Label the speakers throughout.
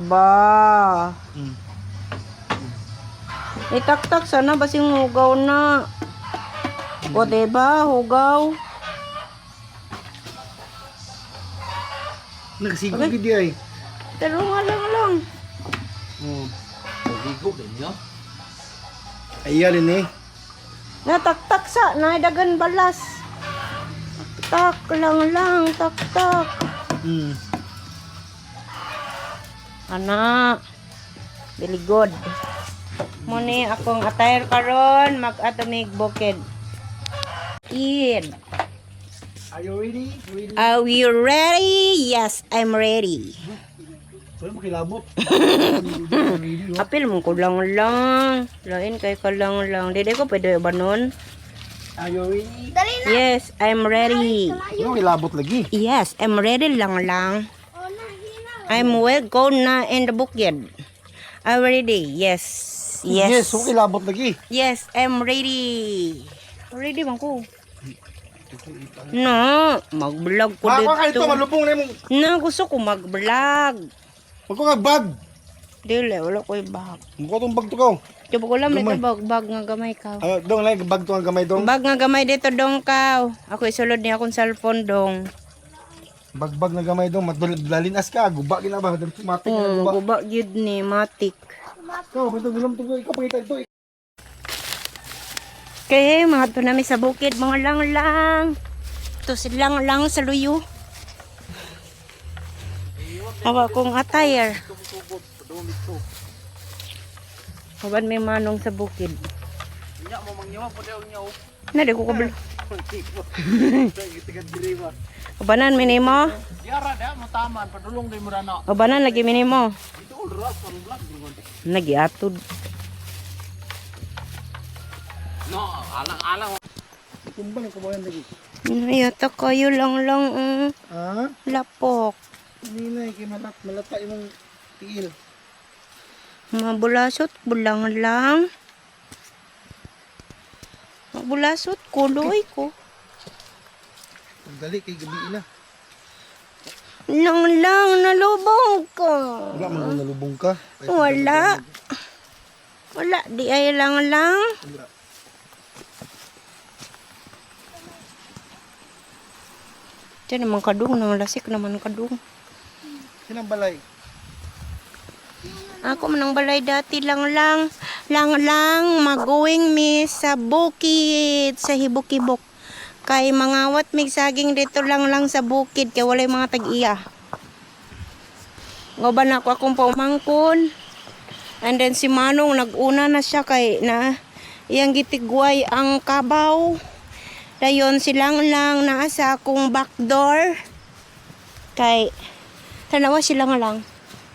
Speaker 1: Ba. Itaktak sana basing hugaw na. O diba, hugaw.
Speaker 2: Nagsigo
Speaker 1: Okay.
Speaker 2: gid ay.
Speaker 1: Pero nga lang lang.
Speaker 3: Ligo din niyo.
Speaker 2: Ay alin eh.
Speaker 1: Nataktak sa, naidagan balas. Tak lang lang, taktak. Ana. Very good. Muni akong attire karon mag-atomig bukid. Kid.
Speaker 2: Are you ready? Ready?
Speaker 1: Are you ready? Yes, I'm ready.
Speaker 2: Wala mo kilabot.
Speaker 1: Apil mo ko lang lang. Lain kay ka lang lang. Dili ko pwede ba nun?
Speaker 2: Are you ready?
Speaker 1: Yes, I'm ready.
Speaker 2: Wala mo kilabot lagi.
Speaker 1: Yes, I'm ready lang lang. I'm well go na in the bukid. I'm ready. Yes. Yes.
Speaker 2: Yes, wala kilabot lagi.
Speaker 1: Yes, I'm ready. Ready man ko. No, mag-vlog ko
Speaker 2: Ah, ka
Speaker 1: dito.
Speaker 2: ito malubong na imong.
Speaker 1: Na, gusto ko mag-vlog.
Speaker 2: Magko ka bag.
Speaker 1: Dili, wala ko yung bag.
Speaker 2: Magko tong bag to ko.
Speaker 1: Diba ko lang,
Speaker 2: Gamay.
Speaker 1: ito bag, bag nga gamay ka.
Speaker 2: Ah, dong lang bag to ang gamay dong.
Speaker 1: Bag nga gamay dito dong kaw. Ako isulod niya akong cellphone dong.
Speaker 2: Bagbag na gamay dong, madalinas ka, guba gina ba, matik na
Speaker 1: Oh,
Speaker 2: guba.
Speaker 1: guba gyud ni matik.
Speaker 2: Ikaw, ito gulam to, ikaw pangita ito.
Speaker 1: Kay mga to nami sa bukid mga lang lang. To silang lang sa luyo. Awa kong attire. Kaban may manong sa bukid.
Speaker 3: Nya mo mangyawa po daw niya.
Speaker 1: Na di ko kablo. Ubanan minimo.
Speaker 3: Diara da mo taman padulong day mo rana.
Speaker 1: Ubanan lagi minimo.
Speaker 3: Ito all ras ang vlog drugon.
Speaker 1: Nagiatod.
Speaker 3: No, alang-alang.
Speaker 2: Kumbang kumain lagi.
Speaker 1: Nayata kayo lang lang.
Speaker 2: Ha?
Speaker 1: Lapok.
Speaker 2: Hindi na, kay malat, malata imong tiil.
Speaker 1: Mabulasot, bulang lang. Mabulasot, kuloy ko.
Speaker 2: Pagdali kay gabi na.
Speaker 1: Lang lang, nalubong ko.
Speaker 2: Wala man kung nalubong ka. Ay,
Speaker 1: Wala. Wala, di ay lang lang.
Speaker 2: Wala.
Speaker 1: Diyan naman kadung, nang lasik naman kadung.
Speaker 2: Sinang balay?
Speaker 1: Ako manang balay dati lang lang. Lang lang, magoing mi sa bukid, sa hibok-hibok. Kay mangawat mig saging dito lang lang sa bukid, kay walay mga tag-iya. Ngoban ako akong paumangkon. And then si Manong naguna na siya kay na iyang gitigway ang kabaw. Dayon silang lang naa sa akong back door. Kay tanawa silang lang.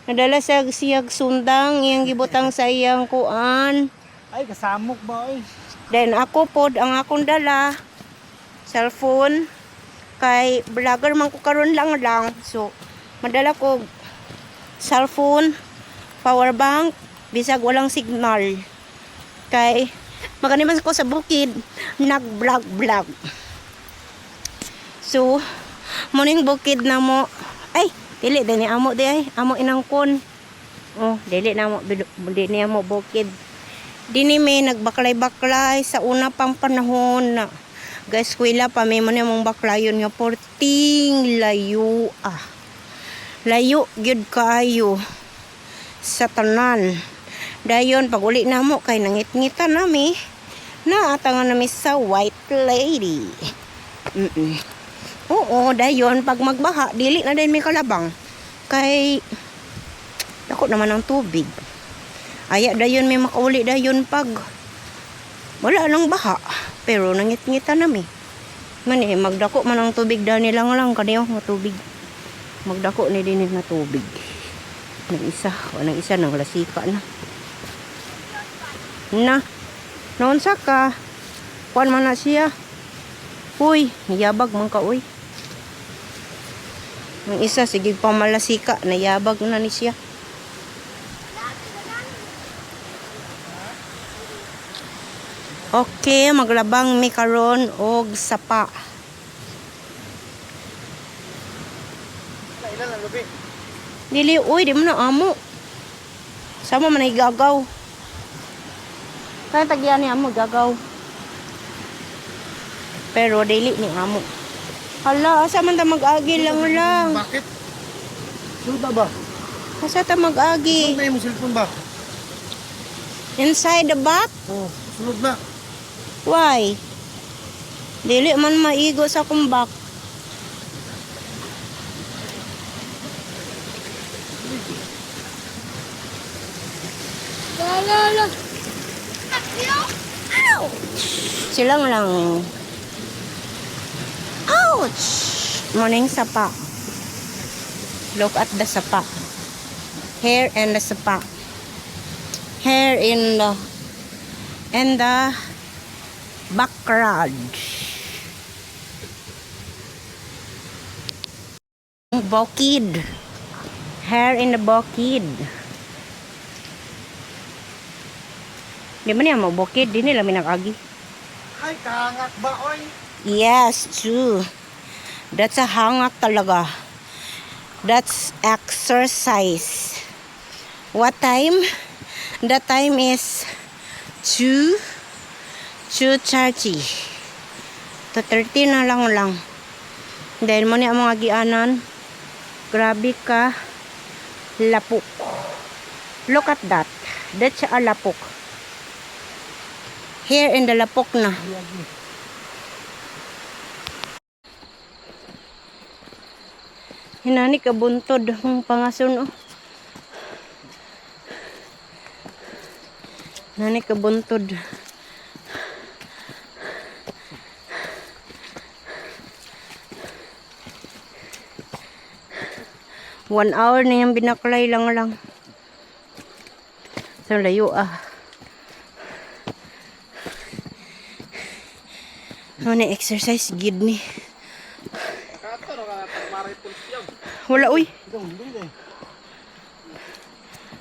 Speaker 1: Nadala sa siyag sundang iyang gibutang sa iyang kuan.
Speaker 2: Ay, kasamok ba oy?
Speaker 1: Then ako pod ang akong dala cellphone kay vlogger man ko karon lang lang. So madala ko cellphone, power bank, bisag walang signal. Kay maganiman ko sa bukid, nag-vlog vlog. So muning bukid na mo ay dili din ni amo di ay amo inangkon. Oh, dili na mo dili ni amo bukid. Dini may nagbaklay-baklay sa una pang panahon na ga-eskwela pa may man mong baklayon nga porting layo ah. Layo gyud kaayo sa tanan. Dayon pag uli na mo kay nangitngita nami naatanga nami sa White Lady. Oo, dayon pag magbaha dili na din may kalabang kay dako naman ang tubig. Aya dayon may makauli dayon pag wala nang baha. Pero nangitngita nami. Man eh, magdako man ang tubig dani lang lang kaniyo nga tubig. Magdako ni din nga tubig. Nang isa, o nang isa nang lasika na. Na. Naunsa ka? Kuan man na siya. Uy, niyabag man ka uy. Ang isa sige pa malasika, nayabag na ni siya. Okay, maglabang mi karon og sapa.
Speaker 2: Ilan ang gabi?
Speaker 1: Dili uy, di mo na amo. Sama man ay gagaw. Kaya tagyan ni amo gagaw. Pero dili ni amo. Hala, asa man ta mag-agi lang lang.
Speaker 2: Bakit? Sunod na ba?
Speaker 1: Asa ta mag-agi?
Speaker 2: Sunod na yung cellphone ba?
Speaker 1: Inside the back?
Speaker 2: Oh, sunod na.
Speaker 1: Why? Dili man maigo sa kumbak.
Speaker 4: La la la.
Speaker 1: Silang lang. Ouch! Morning sapa. Look at the sapa. Hair and the sapa. Hair in the background. Bukid. Hair in the bukid. Di man niya mo bukid, di nila minag-agi.
Speaker 2: Ay, kangak ba, oy?
Speaker 1: Yes, true. That's a hangak talaga. That's exercise. What time? The time is 2 2:30. To 30 na lang lang. Dahil mo ni ang mga gianan. Grabe ka lapok. Look at that. That's a lapok. Here in the lapok na. Hinani ka buntod ang pangason oh. Hinani ka buntod. 1 hour na yung binaklay lang lang. Sa layo ah. Ano na exercise gid ni. Wala uy.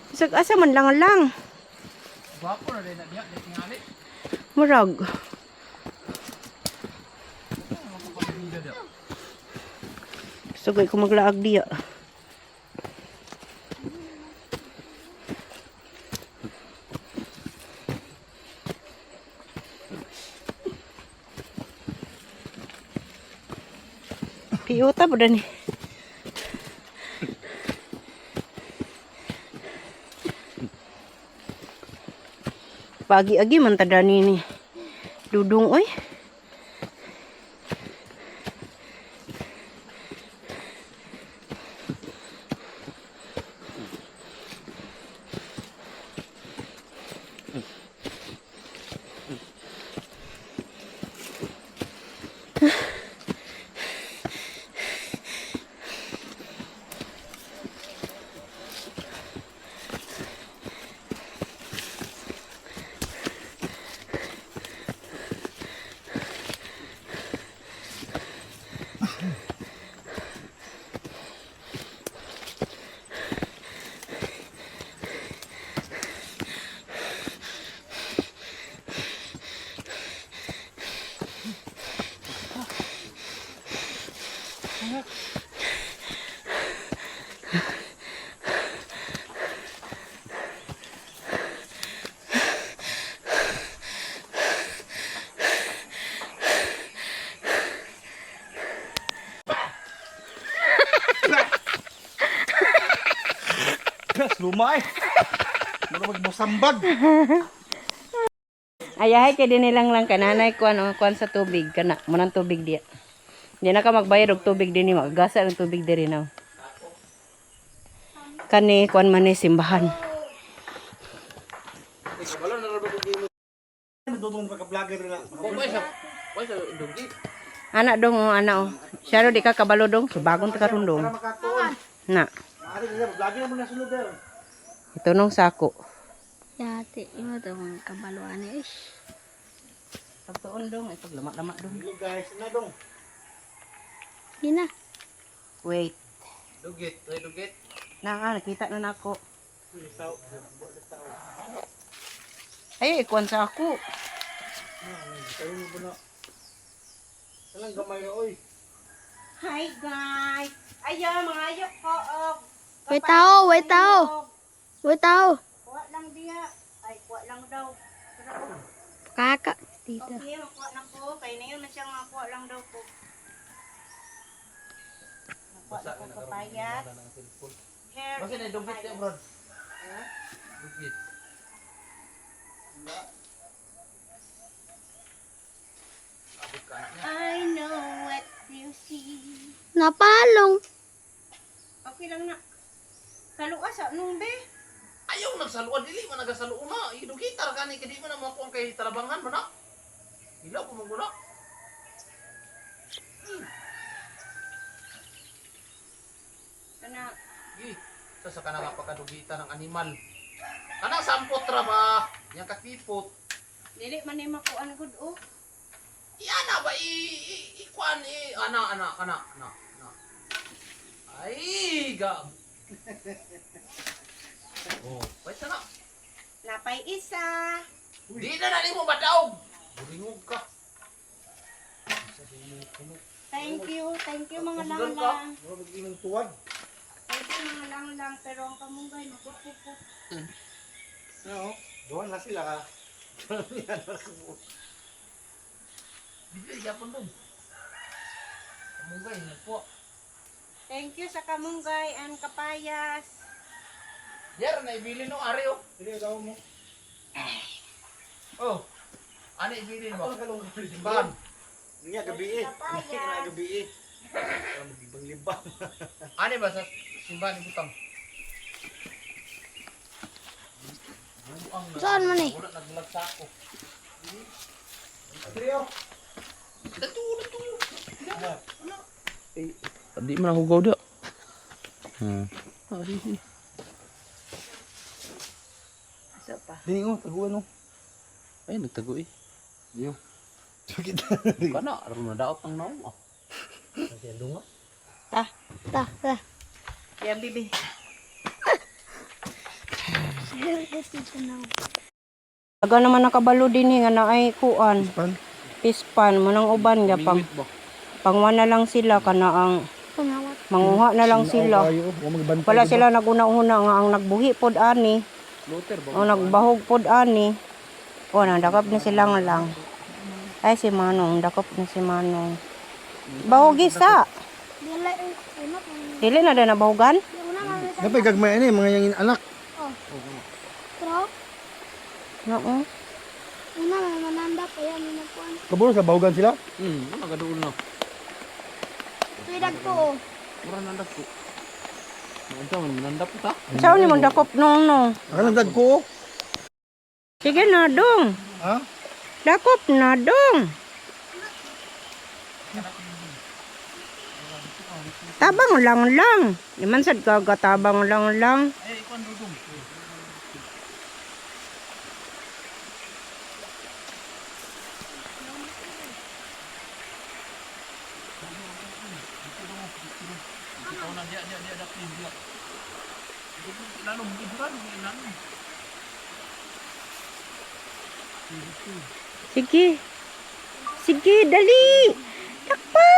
Speaker 1: Bisag asa man lang lang.
Speaker 3: Gwapo na din na diha, di tingali.
Speaker 1: Murag. Sugay ko maglaag diya. Piyuta ba ni? Pagi-agi man ta dani ni. Dudong oy.
Speaker 2: Lumay. Mura magbusambag.
Speaker 1: Ayahay kay dinilang lang kananay kuan oh, kuan sa tubig kana mo nang tubig diya. Di na ka magbayad og tubig dinhi, magasa ang tubig diri now. Kani kuan man ni simbahan.
Speaker 2: Dudong ka vlogger na.
Speaker 3: Why sa dugi?
Speaker 1: Ana dong oh, ana oh. Siya di ka kabalo dong, subagon ta karon dong. Na.
Speaker 2: Maaari nila vlogger mo na sulod der.
Speaker 1: Ito nung sako.
Speaker 4: Yati, imo to mga kabaluan eh. Ish.
Speaker 1: Pagtuon dong, ay paglama-lama dong.
Speaker 2: Hello guys, na dong.
Speaker 4: Gina.
Speaker 1: Wait.
Speaker 3: Dugit, ay dugit.
Speaker 1: Na nga, nakita na nako. Ay, ikuan sa ako.
Speaker 2: Alang gamay ra oy.
Speaker 1: Hi guys. Ayo, mga ayok ko. Og
Speaker 4: Wait tao, wait tao. Wait tao.
Speaker 1: Wa lang daw. Pero, oh,
Speaker 4: Kaka. Dito.
Speaker 1: okay, makuha na ko. Kaya na yun na siya makuha lang daw po. Makuha na ko papayas. Hair
Speaker 3: Basta na
Speaker 1: and
Speaker 3: dugit
Speaker 1: papayas.
Speaker 3: ya, bro. Dugit.
Speaker 1: I know what you see.
Speaker 4: Napalong.
Speaker 1: Okay lang na. Saluas sa nung be.
Speaker 3: Ayaw nagsaluan dili man nagasaluon na. Idugitar gani kay di man na makuha kay tarabangan man na. Ilaw ko mong.
Speaker 1: Kana
Speaker 3: Gi, sa sa kanang pagkadugitan ng animal. Kanang sampot ra ba? Yang kakipot.
Speaker 1: Dili man ni makuan gud oh.
Speaker 3: Iana ba i i ikuan i ana ana ana ana ana. Ay ga. Oh, wait na.
Speaker 1: Napay isa.
Speaker 3: Di na na nimo badaog. Buringog ka.
Speaker 1: Thank you mga
Speaker 3: Pagpunggan ka.
Speaker 1: langlang.
Speaker 2: Mura mag imong tuwad.
Speaker 1: Thank you mga langlang pero ang kamunggay makupupop.
Speaker 2: No, doon na sila ka.
Speaker 3: Bigay gyapon dong. Kamunggay nagpo.
Speaker 1: Thank you sa kamunggay and kapayas.
Speaker 3: Yer na ibili no ari oh.
Speaker 2: Dili daw mo.
Speaker 3: Oh. Ano ibilin mo?
Speaker 2: Ako kalong
Speaker 3: Simbahan.
Speaker 2: Niya gabi eh.
Speaker 1: Papayas.
Speaker 2: Niya gabi eh. Para maglibang-libang.
Speaker 3: Ano ba sa simbahan ibutang? Buang na.
Speaker 4: Saan man eh?
Speaker 3: Wala naglag sako.
Speaker 2: Trio.
Speaker 3: Dato, dato. Di man ako da. Ah, sige.
Speaker 1: Asa pa?
Speaker 2: Dili oh, taguan oh.
Speaker 3: Ay, nagtago eh.
Speaker 2: Diyo. Sakit.
Speaker 3: Kana, aron na daot ang naong ah. Masyado nga.
Speaker 1: Ta.
Speaker 4: Ta, ta.
Speaker 1: Yan bibi.
Speaker 4: Sir, dito na.
Speaker 1: Aga naman nakabalo din eh, nga naay kuan.
Speaker 2: Pan.
Speaker 1: Pispan mo nang uban nga pang
Speaker 3: Mingwit ba?
Speaker 1: pangwa na lang sila kana ang
Speaker 4: Pangawat.
Speaker 1: manguha na lang sila.
Speaker 2: Kayo, oh, magbantay.
Speaker 1: Wala sila naguna-una nga ang nagbuhi pod ani.
Speaker 3: Floater ba?
Speaker 1: O nagbahog pod ani. O nandakop na sila nga lang. Ay si Manong, dakop na si Manong. Bahog isa.
Speaker 4: Dili, ano kung
Speaker 1: Dili na din nabahogan?
Speaker 4: di una nga
Speaker 2: Napay gagmay ani mga yang anak.
Speaker 4: Oh. Pero,
Speaker 1: Oo.
Speaker 4: una nga mananda pa yan, minapuan.
Speaker 2: Kaburo sa bahugan sila.
Speaker 3: Nagaduol na.
Speaker 4: Tuwid ko, oh.
Speaker 3: Mura nandap ko. Unsa man manandap ta?
Speaker 1: Saan ni mong dakop nung no?
Speaker 2: Akala dag ko. oh.
Speaker 1: Sige na dong.
Speaker 2: Ha?
Speaker 1: Dakop na dong. Tabang lang lang. Di man sad kagatabang lang lang.
Speaker 3: Ay, ikuan dudong.
Speaker 1: Sige. Sige, dali. Dakpa.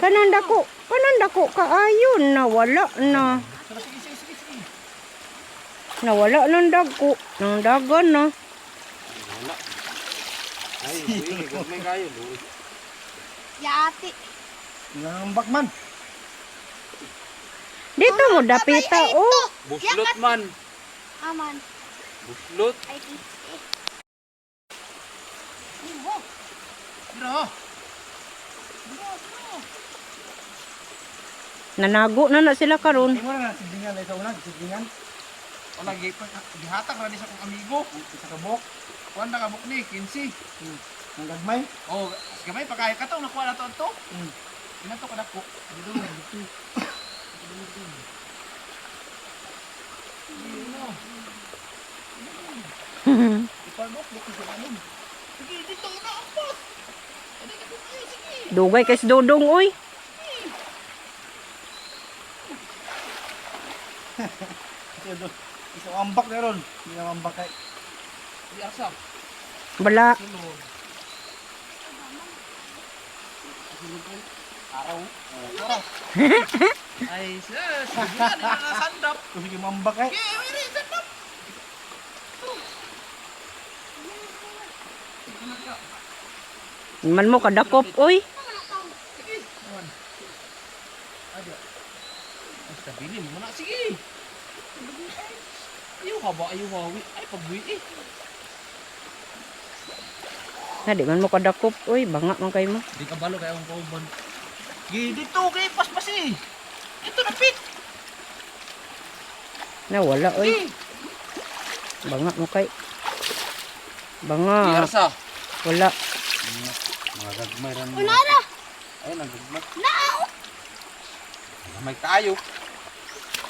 Speaker 1: Kanan dako. Kanan dako kaayon. Nawala na. Nawala ng dagko. Nang dagan na.
Speaker 3: Ay, buhi, gagmay kayo.
Speaker 4: Yati.
Speaker 2: Ngambak man.
Speaker 1: Dito mo dapita oh.
Speaker 3: Buslot man.
Speaker 4: Aman.
Speaker 3: Buslot.
Speaker 4: Ay, di. Eh,
Speaker 3: Dira.
Speaker 1: Nanago na na sila karon.
Speaker 2: Imo na siglingan ay sa unag, siglingan.
Speaker 3: Wala gihatag ra ni sa kong amigo.
Speaker 2: Sa kabok,
Speaker 3: Kuan na kabuk ni 15.
Speaker 2: ng gagmay.
Speaker 3: Oh, gamay pa kay katong nakuha na to adto. Inato ka dako. Dito. Sige, dito na ampas. Dali ka kayo, sige.
Speaker 1: Dugay kay si Dodong oy.
Speaker 2: Isa ambak na ron. Hindi na ambak kay.
Speaker 3: Di asa.
Speaker 1: Bala.
Speaker 3: Sulod. Araw. Oras. Ay, sus. Sige na, sandap.
Speaker 2: Sige mambak kay.
Speaker 3: Okay, wait, sandap.
Speaker 1: Man mo kadakop oy.
Speaker 3: Sige. One. Ada. Ay, tabili mo na. Sige. Ayaw ka ba? Ayaw hawi. Ay, pagbuwi eh.
Speaker 1: Na di man mo kadakop oy, banga man kay mo.
Speaker 3: Di ka balo kaya akong kauban. Sige, dito kay paspas eh. Ito na pit.
Speaker 1: Na wala oy.
Speaker 3: Sige.
Speaker 1: Banga mo kay. Banga.
Speaker 3: Arsa.
Speaker 1: Wala.
Speaker 2: Mga gagmay ra.
Speaker 4: Unara.
Speaker 2: Ayun ang gagmay.
Speaker 3: Gamay kaayo.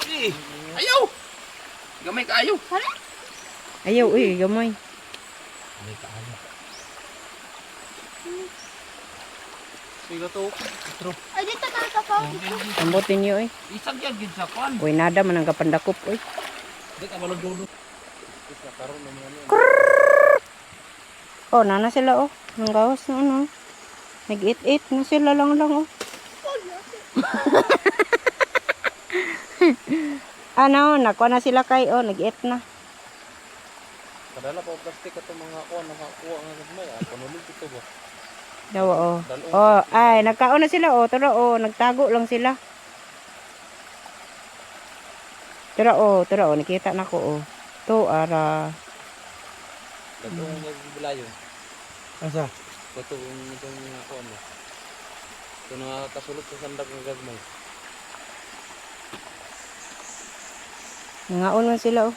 Speaker 3: Sige. Ayaw. Gamay kaayo.
Speaker 1: Ayaw oy, gamay.
Speaker 3: Gamay kaayo. Sige to. Otro.
Speaker 4: Ay, dito ka ka.
Speaker 1: Ambotin niyo oy.
Speaker 3: Isang yan gid sa kwan.
Speaker 1: Uy, nada man ang kapandakop oy.
Speaker 3: Di ka balo dulo.
Speaker 1: Oh, nana sila oh. Nang gawas na ano. Nag-eat-eat na sila lang lang oh. Ano, nakuha na sila kay oh, nag-eat na.
Speaker 3: Kadala pa plastic ato mga kuan nakakuha nga gagmay. Ah, panulog ito ba?
Speaker 1: Daw oh. Oh, ay nagkaon na sila oh. Tara oh, nagtago lang sila. Tara oh, tara oh, nakita na ko oh. To ara.
Speaker 3: Datong nga bulayo.
Speaker 2: Asa?
Speaker 3: Datong itong mga kuan mo. Ito na kasulot sa sandak ng gagmay.
Speaker 1: Nangaon man sila oh.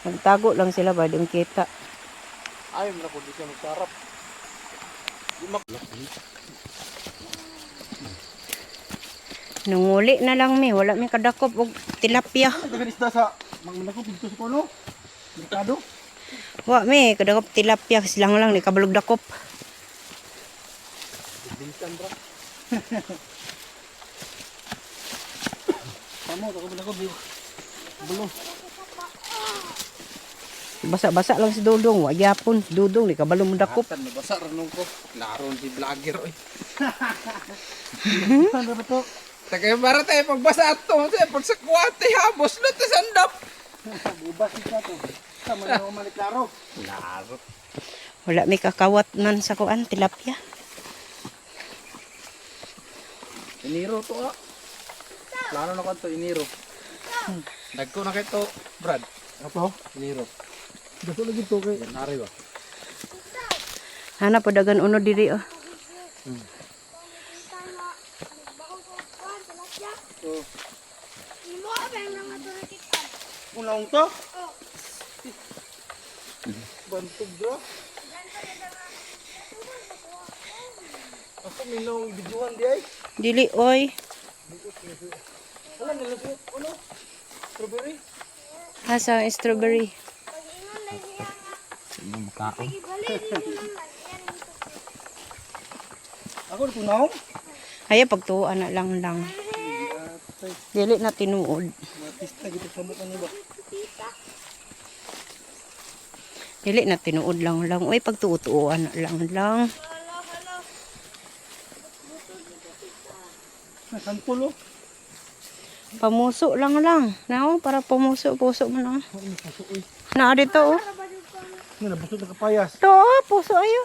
Speaker 1: Nagtago lang sila ba di kita.
Speaker 3: Ayaw mo na kung di siya magsarap. Di mak...
Speaker 1: Nanguli na lang mi, wala mi kadakop og tilapia.
Speaker 2: Ay, dagan isda sa mga dito sa kuno. Merkado.
Speaker 1: Wa mi kadakop tilapia silang lang ni kabalog dakop.
Speaker 3: Bintan bra.
Speaker 2: Tamo ako ba ko Bulo.
Speaker 1: Basa-basa lang si Dudong, wa gyapon si Dudong ni kabalo mo dakop.
Speaker 3: Hatan, nabasa rin ko. Laron si vlogger oy.
Speaker 2: Saan ba to?
Speaker 3: Tagay para tayo pagbasa ato. Kasi pagsakwate habos na ta sandap.
Speaker 2: Bubas siya to. Sama na ako maliklaro.
Speaker 3: Laro.
Speaker 1: Wala mi kakawat man sa kuan tilapia.
Speaker 3: Iniro to ah. Plano na ko to iniro. Dagko na kay to, Brad.
Speaker 2: Ato?
Speaker 3: Iniro.
Speaker 2: Dato lagi to kay.
Speaker 3: Nari ba?
Speaker 1: Hana po dagan uno diri oh.
Speaker 4: Imo ba yung mga tulikitan?
Speaker 2: Unang to.
Speaker 4: Oh.
Speaker 2: Bantog bro. Ako minong bidyuhan di ay.
Speaker 1: Dili oy.
Speaker 2: Wala nila si ano? Strawberry.
Speaker 1: Asa ang strawberry?
Speaker 4: Pag-ingon na siya.
Speaker 3: Sino makaon?
Speaker 4: Ibalik ninyo naman. Yan ang
Speaker 2: Ako na tunaw.
Speaker 1: Ay pagtuo na lang lang. Dili na tinuod.
Speaker 2: Matista gitu sa mukha niyo ba?
Speaker 1: Dili na tinuod lang lang. Oy pagtuo-tuoan na lang lang.
Speaker 2: Nasantol oh.
Speaker 1: Pamuso lang lang. Nao para pamuso puso mo na.
Speaker 2: Ano puso oy.
Speaker 1: Naa dito oh.
Speaker 2: Nga nabusog na kapayas.
Speaker 1: To oh, puso ayo.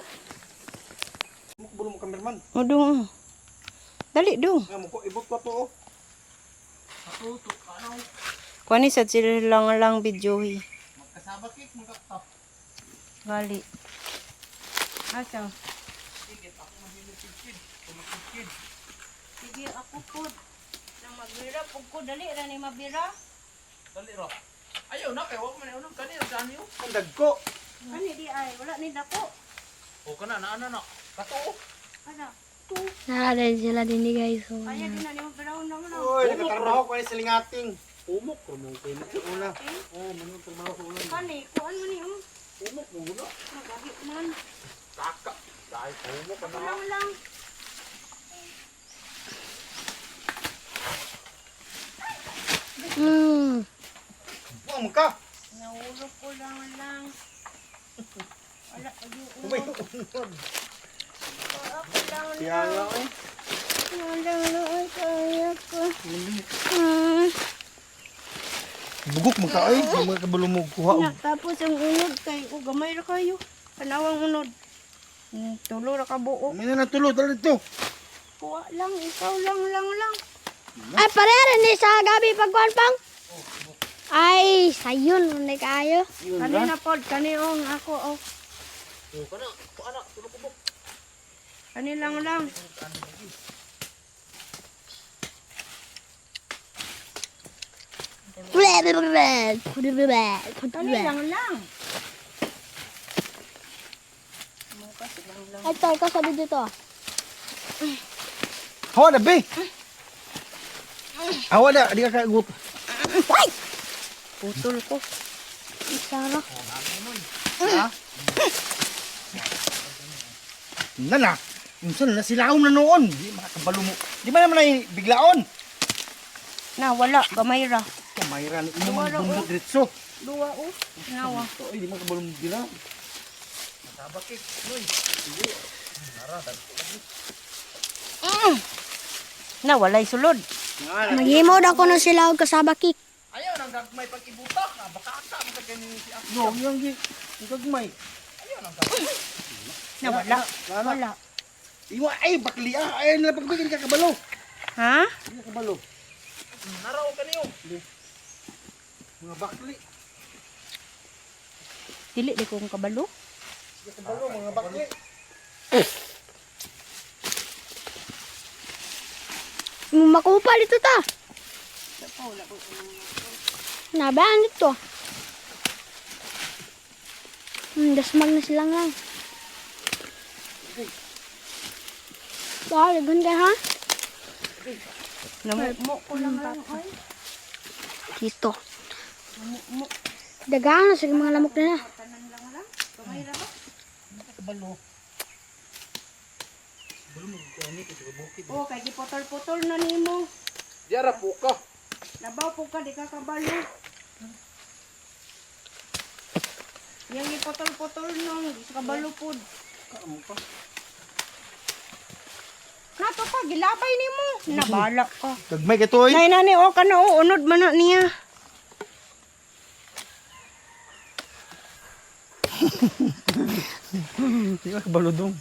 Speaker 2: Mukbulo mo cameraman.
Speaker 1: O dong. Oh. Dali dong.
Speaker 2: Nga mo ko ibot pa to oh.
Speaker 1: Kuani sad sila lang lang video eh.
Speaker 3: Magkasaba kik magkakap.
Speaker 1: Gali. Asa? Sige ako pod. Nang magbira pug ko dali ra ni mabira.
Speaker 3: Dali ra. Ayaw na kay wa man unang kanina sa niyo.
Speaker 2: Ang dagko.
Speaker 1: Ani di ay wala ni dako.
Speaker 3: O kana na ana na. Kato.
Speaker 1: Ana.
Speaker 4: Nara din sila din ni guys. So,
Speaker 1: Ay di na ni mabiraon na mo na.
Speaker 2: Oy, nakatrabaho ko ni sa lingating.
Speaker 3: Umok ro mo kay
Speaker 2: Una. Oh, manong trabaho ko una.
Speaker 1: Kani kuan man ni oh.
Speaker 3: Umok mo guna.
Speaker 1: Nagahi man.
Speaker 3: Kaka. Dai umok ka na.
Speaker 1: Lang lang.
Speaker 2: Buang ka.
Speaker 1: Nahulog ko lang lang. Wala ayo.
Speaker 2: Umay. Kaya nga eh.
Speaker 1: Wala lang kaya ko.
Speaker 2: Bugok mo ka ay, mga kabalo mo kuha og
Speaker 1: Na, tapos ang unod kay o gamay ra kayo. Tanawang unod. Tulo ra ka buo.
Speaker 2: May na natulo dali dito.
Speaker 1: Kuha lang, ikaw lang lang lang.
Speaker 4: Ay, pareha ni sa gabi pagkuhan pang. Ay, sayon na kaayo.
Speaker 1: Kani na pod, kani ong ako oh.
Speaker 3: Oh, kana, kuha na, tulo ko buk.
Speaker 1: Kani lang lang. Kani lang lang.
Speaker 4: Ay, ito, ikaw sabi dito.
Speaker 2: Hawa na be. Hawa na, di ka kagut.
Speaker 1: Ay! Putol ko.
Speaker 4: Isa na.
Speaker 2: Nana. Unsa na sila na noon. Di makakabalo mo. Di ba naman ay biglaon?
Speaker 1: Na wala, gamay ra.
Speaker 2: Kamay ra ni imo man bundok diretso.
Speaker 1: Duwa oh. Nawa.
Speaker 2: Ay, di makabalo mo dila.
Speaker 1: Na walay sulod.
Speaker 4: Maghimo daw ko na sila og kasaba cake.
Speaker 3: Ayaw nang gagmay pag-ibutak, ah, baka asa mo sa kanin si Aki.
Speaker 2: No, yang gi gagmay.
Speaker 1: Na wala.
Speaker 2: Wala.
Speaker 1: Wala.
Speaker 2: Imo ay bakli ah. Ay nila pagbigin ka kabalo.
Speaker 1: Ha?
Speaker 2: Di ka kabalo.
Speaker 3: Naraw kaniyo.
Speaker 2: Mga bakli.
Speaker 1: Dili di kong kabalo.
Speaker 2: Di ka kabalo mga bakli.
Speaker 4: Makupa dito ta. Nabaan dito. Dasmag na sila nga. Wow, lagun ka ha?
Speaker 1: Namumo ko lang lang ay.
Speaker 4: Dito. Dagaan na sa mga lamok na na.
Speaker 1: Oh, kay giputol-putol na nimo.
Speaker 3: Diara po ka.
Speaker 1: Labaw po ka, di ka kabalo. Yang giputol-putol nung di sa kabalo pod. Nato pa, gilabay nimo. Nabala ka.
Speaker 2: Gagmay kay toy.
Speaker 1: Nay nani o kana o unod man na niya.
Speaker 2: Di ka kabalo dong.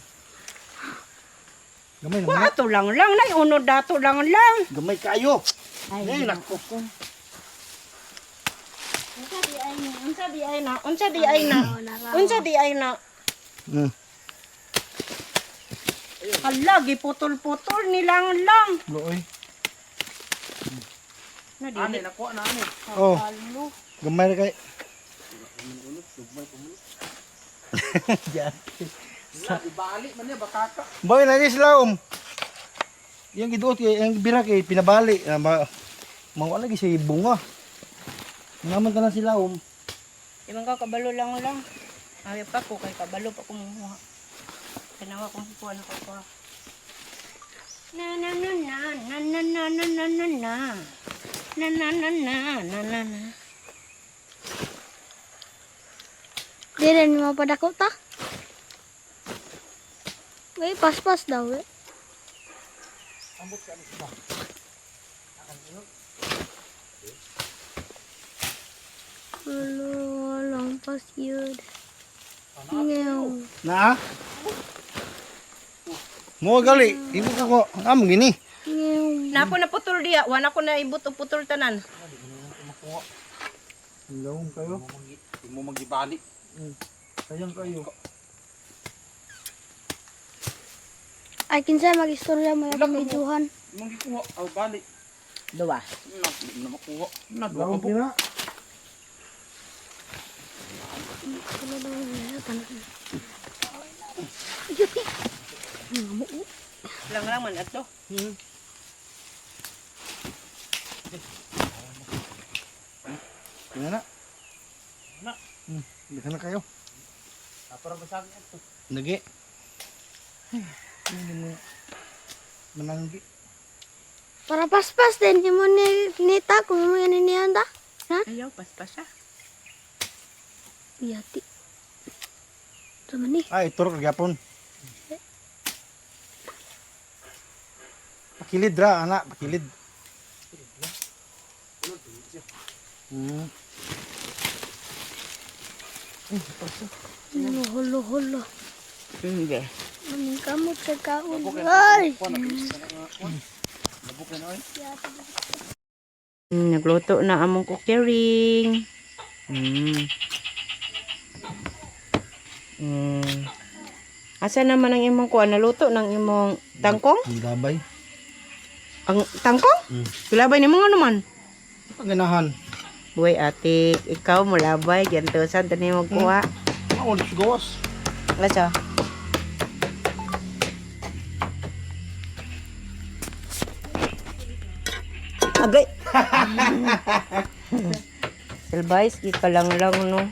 Speaker 2: Gamay
Speaker 1: Wa
Speaker 2: naman.
Speaker 1: ato lang lang nay unod dato lang lang.
Speaker 2: Gamay kayo.
Speaker 1: Ay,
Speaker 2: Ay, nako.
Speaker 1: Unsa di ay na? Unsa di ay na? Unsa di ay na? Unsa di ay na? Hala, giputol-putol nilang lang.
Speaker 2: Looy.
Speaker 1: Na
Speaker 3: Ani
Speaker 1: dili
Speaker 3: nakuha na ani.
Speaker 2: Oh,
Speaker 1: kabalo.
Speaker 2: gamay ra kay. Ya.
Speaker 3: Na ibali man niya baka ka.
Speaker 2: Boy, na sila om. Yang giduot kay yang bira kay pinabali. Ah, ma mawala lagi siya bunga. Naman tanan sila om.
Speaker 1: Di man ka kabalo lang lang. Ayaw pa ko kay kabalo pa ko muha. Kanawa kong kuha na ko. Na na na na na na na na na na na na na na na na na na.
Speaker 4: Di rin mapadako ta. Uy, paspas daw eh. Wala, walang pas yun. Ngayon.
Speaker 2: Na? Mo gali, imo ka ko. Amo gini.
Speaker 4: Ngayon.
Speaker 1: Napo na putol diya, wala ko na ibot og putol tanan.
Speaker 2: Lawom kayo.
Speaker 3: Mo magibali.
Speaker 2: Sayang kayo.
Speaker 4: Ay, kinsa mag-istorya mo yung videohan.
Speaker 3: Imong gikuha aw bali.
Speaker 1: Duwa.
Speaker 3: Na, di mo na makuha. Na duha ka
Speaker 2: Lawom
Speaker 3: buok.
Speaker 2: kina.
Speaker 4: Wala daw na tanan. Ayun.
Speaker 1: Lang lang man ato.
Speaker 2: Kina na.
Speaker 3: Na.
Speaker 2: Daghan na kayo.
Speaker 3: Ah, para basag ito.
Speaker 2: Nagi. Ay, hindi mo mananggi.
Speaker 4: Para paspas din imo ni nita kung mo yan niyan ta. Ha?
Speaker 1: Ayaw paspasa.
Speaker 4: Yati. Sama ni.
Speaker 2: Ay, turok gyapon. Pakilid ra ana, pakilid.
Speaker 4: Hulo, hulo, hulo.
Speaker 1: Be.
Speaker 4: Maning kamot sa kaon. Ay!
Speaker 1: Nagluto na among kukiring. Asa naman ang imong kuan naluto ng imong tangkong?
Speaker 2: Ang gabay.
Speaker 1: Ang tangkong? Gulabay nimo nga naman.
Speaker 2: Paganahan.
Speaker 1: Buhay ate, ikaw mulabay ganto sa tani mo kuha.
Speaker 2: Ako sa gawas.
Speaker 1: Asa? Agay. Silbais, di ka lang lang no.